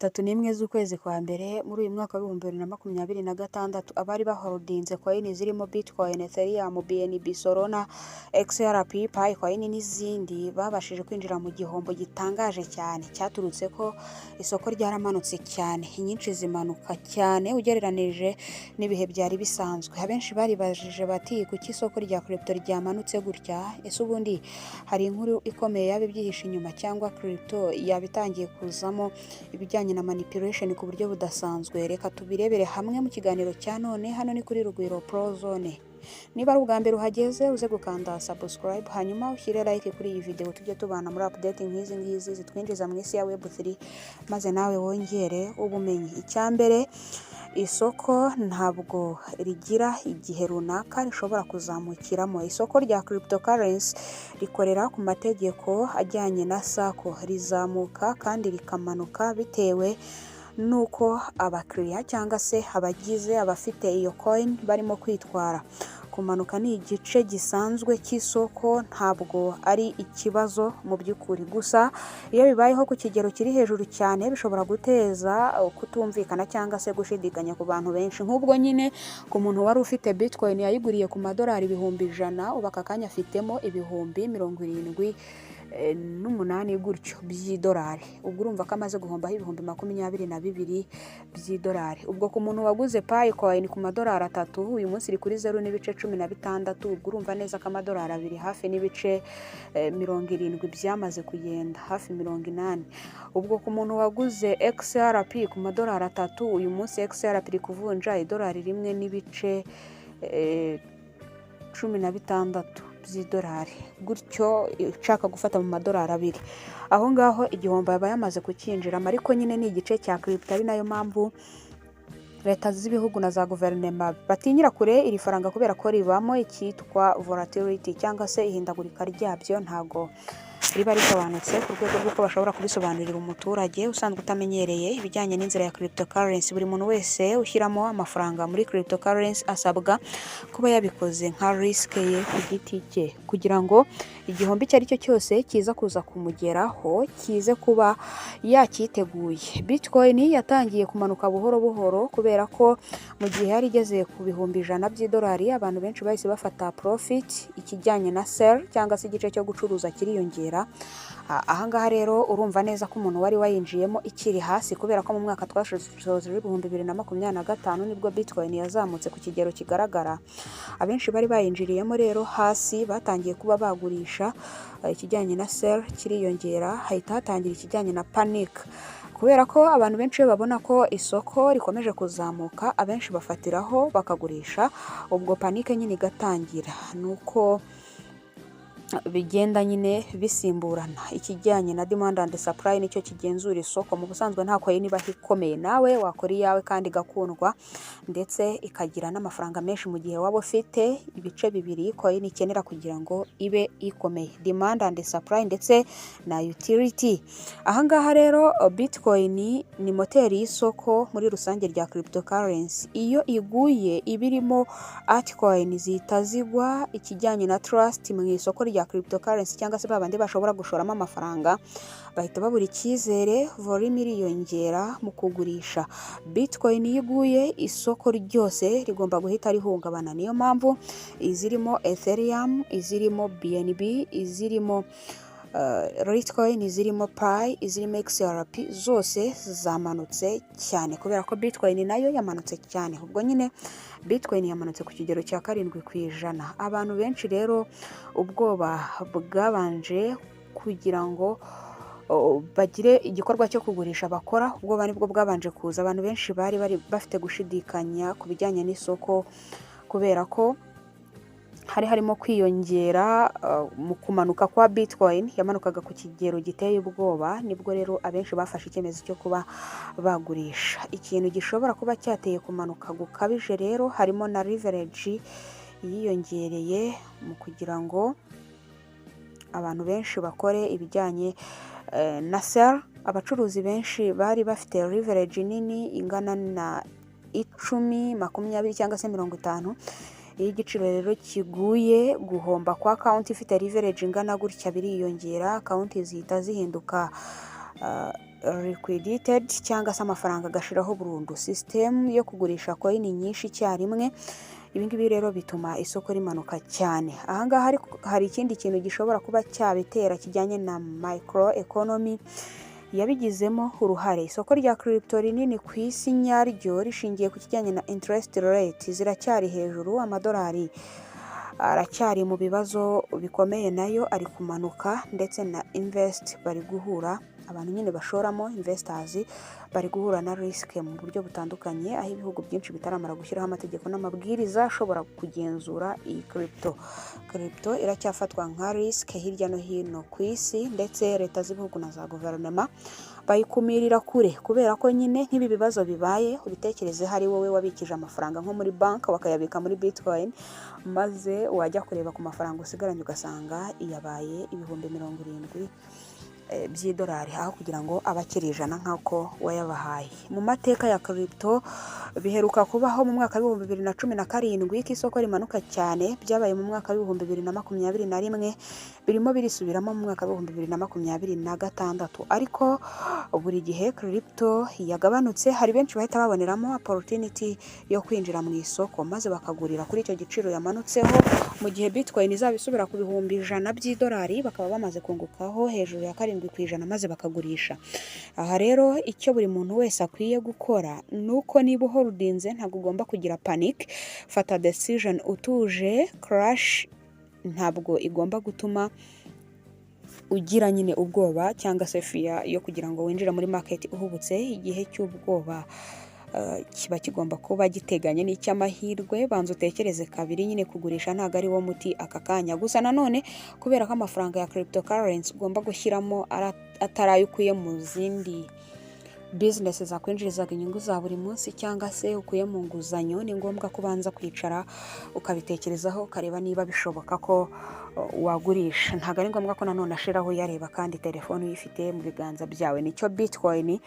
31 z'ukwezi kwa mbere muri uyu mwaka wa 2026, abari baholdinze coin zirimo Bitcoin, Ethereum, BNB, Solana, XRP, Pi Coin n'izindi babashije kwinjira mu gihombo gitangaje cyane cyaturutse ko isoko ryaramanutse cyane, inyinshi zimanuka cyane ugereranije n'ibihe byari bisanzwe. Abenshi baribajije bati: "Kuki isoko rya crypto ryamanutse gutya? Ese ubundi hari inkuru ikomeye yaba ibyihishe inyuma, cyangwa crypto yaba itangiye kuzamo ibijyanye na manipulation ku buryo budasanzwe?" Reka tubirebere hamwe mu kiganiro cya none. Hano ni kuri Rugwiro Pro Zone. Niba ari ubwa mbere uhageze, uze gukanda subscribe, hanyuma ushyire like kuri iyi video, tujye tubana muri update nk'izi ngizi zitwinjiza mu isi ya Web3, maze nawe wongere ubumenyi. Icya mbere, isoko ntabwo rigira igihe runaka rishobora kuzamukiramo. Isoko rya cryptocurrency rikorera ku mategeko ajyanye na cycle, rizamuka kandi rikamanuka bitewe n'uko abakiriya cyangwa se abagize abafite iyo coin barimo kwitwara. Kumanuka ni igice gisanzwe cy'isoko, ntabwo ari ikibazo mu by'ukuri. Gusa iyo bibayeho ku kigero kiri hejuru cyane, bishobora guteza kutumvikana cyangwa se gushidikanya ku bantu benshi. Nk'ubwo nyine ku muntu wari ufite Bitcoin yayiguriye ku madolari 100,000, ubu aka kanya afitemo 78,000 gutyo by'idolari. Ubwo urumva ko amaze guhombaho 22,000 by'idolari. Ubwo ku muntu waguze Pi Coin ku madolari 3, uyu munsi iri kuri 0.16, ubwo urumva neza ko amadolari abiri hafi n'ibice 70 byamaze kugenda, hafi 80. Ubwo ku muntu waguze XRP ku madolari 3, uyu munsi XRP iri kuvunja idolari 1.16 by'idolari gutyo, ushaka gufata mu madolari 2 aho ngaho, igihombo aba yamaze kucyinjiramo. Ariko nyine ni igice cya crypto, ari nayo mpamvu leta z'ibihugu na za guverinoma batinyira kure iri faranga, kubera ko ribamo icyitwa volatility cyangwa se ihindagurika ryabyo. Ntago riba risobanutse ku rwego rw'uko bashobora kubisobanurira umuturage usanzwe utamenyereye ibijyanye n'inzira ya cryptocurrency. Buri muntu wese ushyiramo amafaranga muri cryptocurrency asabwa kuba yabikoze nka risk ye ku giti cye, kugira ngo igihombo icyo ari cyo cyose kiza kuza kumugeraho kize kuba yacyiteguye. Bitcoin yatangiye kumanuka buhoro buhoro kubera ko mu gihe yari igeze ku 100,000 by'idolari, abantu benshi bahise bafata profit, ikijyanye na sell cyangwa se igice cyo gucuruza kiriyongera. Ahangaha rero urumva neza ko umuntu wari wayinjiyemo ikiri hasi, kubera ko mu mwaka twashoje 2025 nibwo Bitcoin yazamutse ku kigero kigaragara. Abenshi bari bayinjiriyemo rero hasi batangiye kuba bagurisha, ikijyanye na sell kiriyongera, hahita hatangira ikijyanye na panic, kubera ko abantu benshi iyo babona ko isoko rikomeje kuzamuka, abenshi bafatiraho bakagurisha, ubwo panic nyine igatangira. Ni uko bigenda nyine bisimburana. Ikijyanye na demand and supply nicyo kigenzura isoko. Mu busanzwe nta coin ibaho ikomeye. Nawe wakora iyawe kandi igakundwa ndetse ikagira n'amafaranga menshi mu gihe waba ufite ibice bibiri coin ikenera kugira ngo ibe ikomeye: demand and supply ndetse na utility. Ahangaha rero Bitcoin ni moteri y'isoko muri rusange rya cryptocurrency. Iyo iguye, iba irimo altcoin zihita zigwa. Ikijyanye na trust mu isoko rya cryptocurrency cyangwa se babandi bashobora gushoramo amafaranga bahita babura icyizere, volume iriyongera mu kugurisha. Bitcoin iyo iguye, isoko ryose rigomba guhita rihungabana. Niyo mpamvu izirimo Ethereum, izirimo BNB, izirimo Litecoin, izirimo Pi, izirimo XRP zose zamanutse cyane kubera ko Bitcoin nayo yamanutse cyane. Ubwo nyine Bitcoin yamanutse ku kigero cya 7%. Abantu benshi rero ubwoba bwabanje kugira ngo bagire igikorwa cyo kugurisha bakora, ubwoba nibwo bwabanje kuza. Abantu benshi bari bafite gushidikanya ku bijyanye n'isoko, kubera ko hari harimo kwiyongera mu kumanuka kwa Bitcoin yamanukaga ku kigero giteye ubwoba. Nibwo rero abenshi bafashe icyemezo cyo kuba bagurisha. Ikintu gishobora kuba cyateye kumanuka gukabije rero harimo na leverage yiyongereye mu kugira ngo abantu benshi bakore ibijyanye na sell. Abacuruzi benshi bari bafite leverage nini ingana na 10, 20 cyangwa se 50. Iyo igiciro rero kiguye, guhomba kwa account ifite leverage ingana gutya biriyongera, account zihita zihinduka. Liquidated cyangwa se amafaranga agashiraho burundu. System yo kugurisha coin nyinshi icyarimwe. Ibi ngibi rero bituma isoko rimanuka cyane. Ahangaha ariko hari ikindi kintu gishobora kuba cyabitera kijyanye na micro economy yabigizemo uruhare. Isoko rya crypto rinini ku isi nyaryo rishingiye ku kijyanye na interest rate ziracyari hejuru, amadolari aracyari mu bibazo bikomeye, nayo ari kumanuka, ndetse na invest bari guhura, abantu nyine bashoramo, investors, bari guhura na risk mu buryo butandukanye, aho ibihugu byinshi bitaramara gushyiraho amategeko n'amabwiriza ashobora kugenzura iyi crypto. Crypto iracyafatwa nka risk hirya no hino ku isi, ndetse leta z'ibihugu na za guverinoma bayikumirira kure, kubera ko nyine nk'ibi bibazo bibaye, ubitekereze hari wowe wabikije amafaranga nko muri banki, bakayabika muri bitcoin, maze wajya kureba ku mafaranga usigaranye ugasanga yabaye 70,000 by'idolari aho kugira ngo abe akiri 100 nk'uko wayabahaye. Mu mateka ya crypto biheruka kubaho mu mwaka wa 2017 ko isoko rimanuka cyane. Byabaye mu mwaka wa 2021, birimo birisubiramo mu mwaka wa 2026. Ariko buri gihe crypto yagabanutse, hari benshi bahita baboneramo opportunity yo kwinjira mu isoko, maze bakagurira kuri icyo giciro yamanutseho. Mu gihe bitcoin izaba isubira ku 100,000 by'idolari, bakaba bamaze kungukaho hejuru ya 7%, maze bakagurisha. Aha rero icyo buri muntu wese akwiye gukora ni uko niba uholdinze, ntabwo ugomba kugira panic. Fata decision utuje. Crash ntabwo igomba gutuma ugira nyine ubwoba cyangwa se fear yo kugira ngo winjire muri market uhubutse. Igihe cy'ubwoba kiba kigomba kuba giteganye n'icy'amahirwe. Banza utekereze kabiri nyine, kugurisha ntabwo ari wo muti aka kanya. Gusa nanone kubera ko amafaranga ya cryptocurrency ugomba gushyiramo atari ayo ukuye mu zindi business zakwinjirizaga inyungu za buri munsi cyangwa se ukuye mu nguzanyo, ni ngombwa ko ubanza kwicara ukabitekerezaho, ukareba niba bishoboka ko wagurisha. Ntabwo ari ngombwa ko nanone ashiraho uyareba kandi telefone uyifite mu biganza byawe. Nicyo bitcoin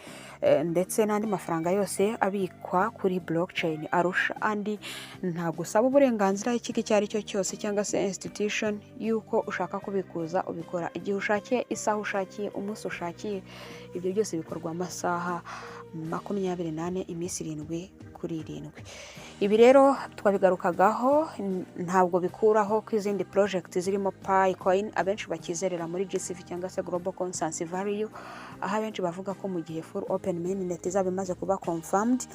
ndetse n'andi mafaranga yose abikwa kuri blockchain arusha andi: ntabwo usaba uburenganzira ikigo icyo ari cyo cyose cyangwa se institution y'uko ushaka kubikuza. Ubikora igihe ushakiye, isaha ushakiye, umunsi ushakiye. Ibyo byose bikorwa amasaha 24, iminsi 7 kuri 7. Ibi rero twabigarukagaho, ntabwo bikuraho ko izindi project zirimo Pi coin abenshi bakizerera muri GCV cyangwa se Global Consensus Value, aho abenshi bavuga ko mu gihe full open mainnet izaba imaze kuba confirmed,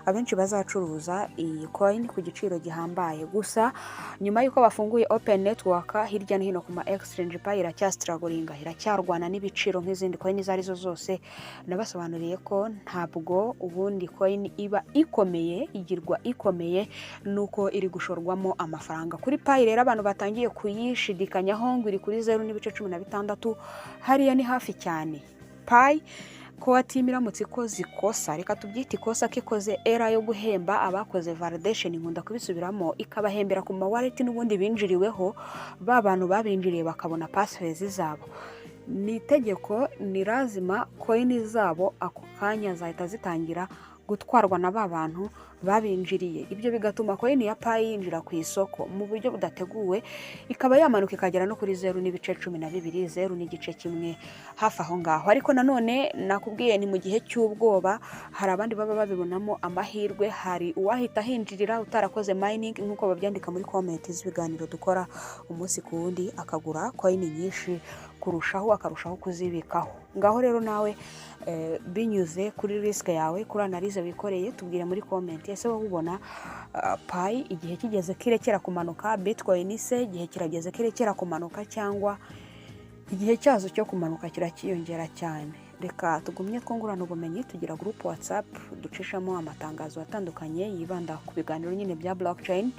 abenshi bazacuruza iyi coin ku giciro gihambaye. Gusa nyuma y'uko bafunguye open network hirya no hino ku ma exchange, Pi iracyastrugglinga, iracyarwana n'ibiciro nk'izindi coin izo arizo zose. Nabasobanuriye ko ntabwo ubundi coin iba ikomeye, igirwa ikomeye nuko iri gushorwamo amafaranga. Kuri Pi rero abantu batangiye kuyishidikanyaho ngo iri kuri 0.16, hariya ni hafi cyane. Pi Core Team iramutse ikoze ikosa, reka tubyite ikosa, ko ikoze error yo guhemba abakoze validation, nkunda kubisubiramo, ikabahembera ku ma wallet n'ubundi binjiriweho, ba bantu babinjiriye bakabona passphrase zabo, ni itegeko, ni lazima coin zabo ako kanya zahita zitangira gutwarwa na ba bantu babinjiriye. Ibyo bigatuma coin ya Pi yinjira ku isoko mu buryo budateguwe, ikaba yamanuka ikagera no kuri 0.12, 0.1, hafi aho ngaho. Ariko nanone nakubwiye ni mu gihe cy'ubwoba, hari abandi baba babibonamo amahirwe. Hari uwahita ahinjirira utarakoze mining, nk'uko babyandika muri comment z'ibiganiro dukora umunsi ku wundi, akagura coin nyinshi kurushaho, akarushaho kuzibikaho. Ngaho rero nawe, binyuze kuri risk yawe, kuri analyse wikoreye, tubwire muri comment: ese wowe ubona Pi igihe kigeze kirekera kumanuka? Bitcoin se igihe kirageze kirekera kumanuka, cyangwa igihe cyazo cyo kumanuka kirakiyongera cyane? Reka tugumye twungurana ubumenyi. Tugira group WhatsApp ducishamo amatangazo atandukanye yibanda ku biganiro nyine bya blockchain.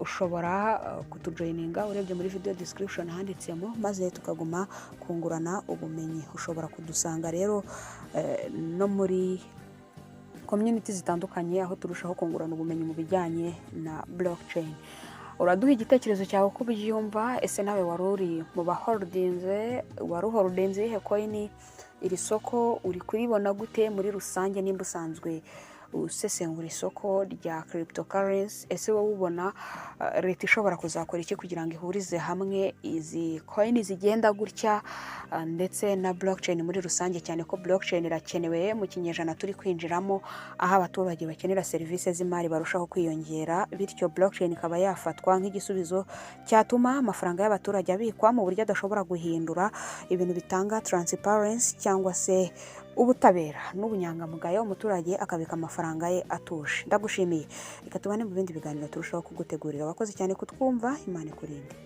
Ushobora kutujoininga urebye muri video description handitsemo, maze tukaguma kungurana ubumenyi. Ushobora kudusanga rero no muri community zitandukanye, aho turushaho kungurana ubumenyi mu bijyanye na blockchain. Uraduha igitekerezo cyawe uko ubyumva. Ese nawe wari uri mu baholdinze? Wari uholdinze iyihe coin? Iri soko uri kuribona gute muri rusange, nimba usanzwe Usesengura isoko rya cryptocurrency, ese wowe ubona leta ishobora kuzakora iki kugira ngo ihurize hamwe izi coin zigenda gutya, ndetse na blockchain muri rusange, cyane ko blockchain irakenewe mu kinyejana turi kwinjiramo, aho abaturage bakenera serivisi z'imari barushaho kwiyongera? Bityo blockchain ikaba yafatwa nk'igisubizo cyatuma amafaranga y'abaturage abikwa mu buryo adashobora guhindura, ibintu bitanga transparency cyangwa se ubutabera n'ubunyangamugayo, umuturage akabika amafaranga ye atuje. Ndagushimiye, reka tubane mu bindi biganiro turushaho kugutegurira. Wakoze cyane kutwumva, Imana ikurinde.